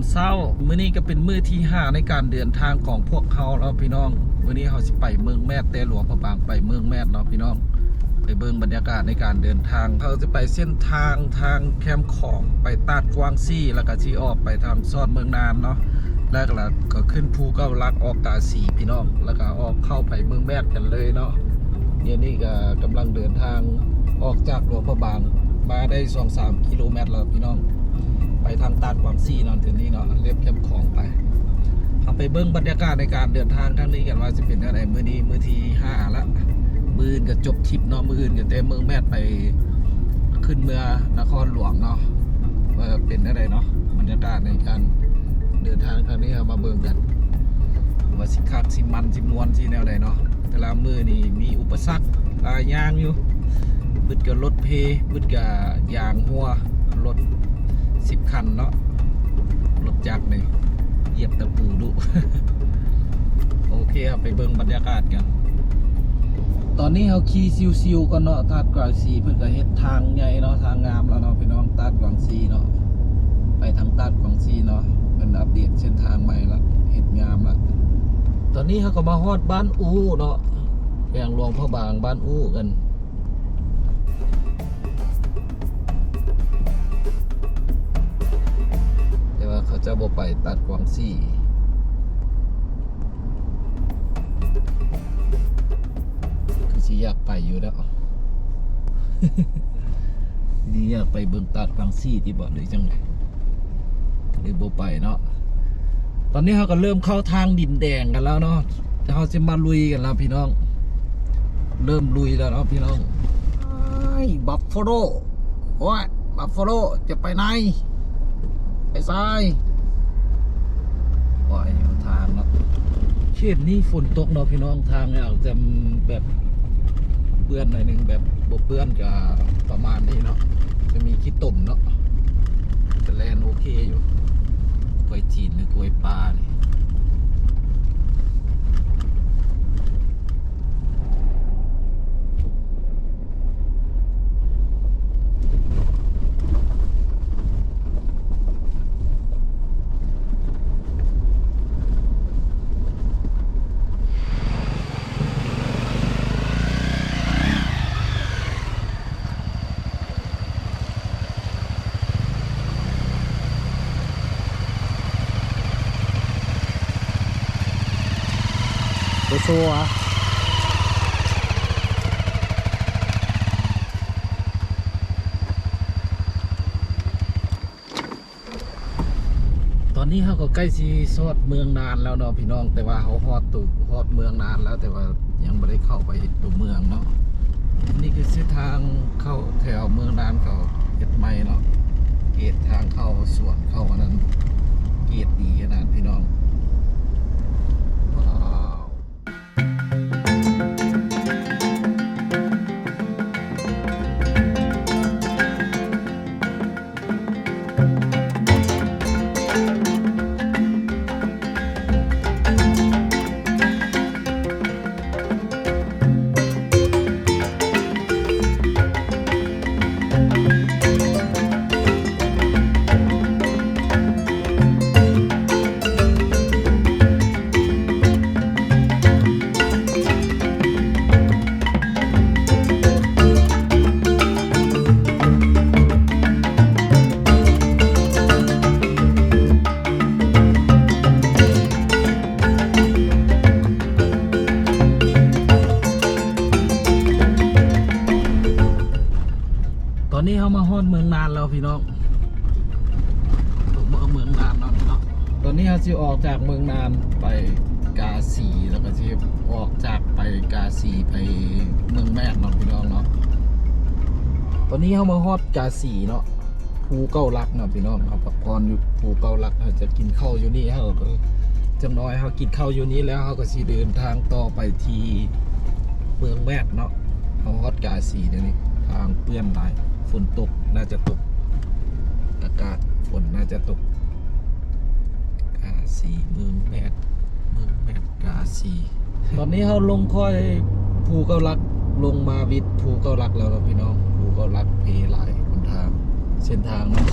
ເຊົ້າ ມື້ນີ້ກໍເປັນມື້ທີຫ້າໃນການເດີນທາງຂອງພວກເຮົາເນາະພີ່ນ້ອງ. ມື້ນີ້ເຮົາຊິໄປເມືອງແມດ ແຕ່ຫຼວງພະບາງໄປເມືອງແມດເນາະພີ່ນ້ອງ. ໄປເບິ່ງບັນຍາກາດໃນການເດີນທາງ. ເຮົາຈະໄປເສັ້ນທາງ ທາງແຄມຂອງ ໄປຕາດກວາງຊີ ແລ້ວກໍຊິອອກໄປທາງຊອດເມືອງນານເນາະ ແລ້ວກໍ ກໍຂຶ້ນພູເກົ້າຫຼັກ ອອກກາສີພີ່ນ້ອງ ແລ້ວກໍອອກເຂົ້າໄປເມືອງແມດກັນເລີຍເນາະ. ດຽວນີ້ກໍກຳລັງເດີນທາງອອກຈາກຫຼວງພະບາງມາໄດ້ສອງສາມກິໂລແມັດແລ້ວພີ່ນ້ອງ ໄປທາງຕາດກວາງຊີເນາະ ດຽວນີ້ເນາະ ລຽບແຄມຂອງໄປ. ເຮົາໄປເບິ່ງບັນຍາກາດໃນການເດີນທາງຄັ້ງນີ້ກັນວ່າຊິເປັນແນວໃດ. ມື້ນີ້ມື້ທີຫ້າລະ ມື້ອື່ນກໍຈົບທຣິບເນາະ ມື້ອື່ນກໍແຕ່ເມືອງແມດໄປຂຶ້ນເມືອນະຄອນຫຼວງເນາະ ວ່າເປັນແນວໃດເນາະ. ບັນຍາກາດໃນການເດີນທາງຄັ້ງນີ້ເຮົາມາເບິ່ງກັນ ວ່າຊິຄັກ ຊິມັນ ຊິມ່ວນ ຊິແນວໃດເນາະ. ແຕ່ລະມື້ນີ້ມີອຸປະສັກຫຼາຍຢ່າງຢູ່ ບຶດກໍລົດເພ ບຶດກໍຢາງຮົ່ວ ລົດສິບຄັນເນາະ ລົດຈັກນີ້ຢຽບຕະປູດຸ. ໂອເຄ ເຮົາໄປເບິ່ງບັນຍາກາດກັນ. ຕອນນີ້ເຮົາຂີ່ຊິວໆກ່ອນເນາະ ຕາດກວາງຊີເພິ່ນກໍເຮັດທາງໃຫຍ່ເນາະ ທາງງາມແລ້ວເນາະພີ່ນ້ອງ. ຕາດກວາງຊີເນາະ ໄປທາງຕາດກວາງຊີເນາະ ເພິ່ນອັບເດດເສັ້ນທາງໃໝ່ລະ ເຮັດງາມລະ. ຕອນນີ້ເຮົາກໍມາຮອດບ້ານອູເນາະ ແຂວງຫຼວງພະບາງ ບ້ານອູກັນ ແຕ່ວ່າເຂົາເຈົ້າບໍ່ໄປຕາດກວາງຊີ. ຄືຊິຢາກໄປຢູ່ແລ້ວ ນີ້ຢາກໄປເບິ່ງຕາດກວາງຊີຕິບໍ ຫຼືຈັ່ງໃດ ຫຼືບໍ່ໄປເນາະ. ຕອນນີ້ເຮົາກໍເລີ່ມເຂົ້າທາງດິນແດງກັນແລ້ວເນາະ ແຕ່ເຮົາຊິມາລຸຍກັນແລ້ວພີ່ນ້ອງ ເລີ່ມລຸຍແລ້ວເນາະພີ່ນ້ອງ. ໄອ້ ບັບຟາໂລ ໂອ້ຍ ບັບຟາໂລ ຈະໄປໃນ ໄປຊ້າຍ ໂອ້ຍ ທາງເນາະ. ເຂດນີ້ຝົນຕົກເນາະພີ່ນ້ອງ ທາງອາດຈະແບບເປື້ອນໜ້ອຍໜຶ່ງ ແບບບໍ່ເປື້ອນກໍປະມານນີ້ເນາະ ຈະມີຂີ້ຕົມເນາະ ຈະແລ່ນໂອເຄຢູ່ ກ້ວຍຈີນ ຫຼື ກ້ວຍປ່ານີ້. ຕອນນີ້ເຮົາກໍໃກ້ຊິຮອດເມືອງນານແລ້ວເນາະພີ່ນ້ອງ ແຕ່ວ່າເຮົາຮອດໂຕ ຮອດເມືອງນານແລ້ວ ແຕ່ວ່າຍັງບໍ່ໄດ້ເຂົ້າໄປຕົວເມືອງເນາະ. ນີ້ຄືເສັ້ນທາງເຂົ້າແຖວເມືອງນານ ເຂົາເຮັດໃໝ່ເນາະ ເກດທາງເຂົ້າສວນເຂົ້າອັນນັ້ນ ເກດດີຂະໜາດພີ່ນ້ອງ ວ້າວ. ຕອນນີ້ເຮົາມາຮອດເມືອງນານແລ້ວພີ່ນ້ອງ ເມືອງ ເມືອງນານເນາະພີ່ນ້ອງ. ຕອນນີ້ເຮົາຊິອອກຈາກເມືອງນານໄປກາສີ ແລ້ວກໍຊິອອກຈາກໄປກາສີໄປເມືອງແມດເນາະພີ່ນ້ອງເນາະ. ຕອນນີ້ເຮົາມາຮອດກາສີເນາະ ພູເກົ້າຫຼັກເນາະພີ່ນ້ອງ. ເຮົາພັກຜ່ອນຢູ່ພູເກົ້າຫຼັກ ເຮົາຈະກິນເຂົ້າຢູ່ນີ້ ເຮົາກໍ ຈັກໜ້ອຍເຮົາກິນເຂົ້າຢູ່ນີ້ແລ້ວ ເຮົາກໍຊິເດີນທາງຕໍ່ໄປທີ່ເມືອງແມດເນາະ. ເຮົາຮອດກາສີແລ້ວນີ້ ທາງເປື້ອນຫຼາຍ ຝົນຕົກ ໜ້າຈະຕົກ ອາກາດຝົນໜ້າຈະຕົກ. ກາສີ ເມືອງແມດ ເມືອງແມດ ກາສີ. ຕອນນີ້ເຮົາລົງຄ່ອຍພູເກົ້າຫຼັກ ລົງມາວິດພູເກົ້າຫຼັກແລ້ວເນາະພີ່ນ້ອງ. ພູເກົ້າຫຼັກເພຫຼາຍ ຫົນທາງ ເສັ້ນທາງເນາະ.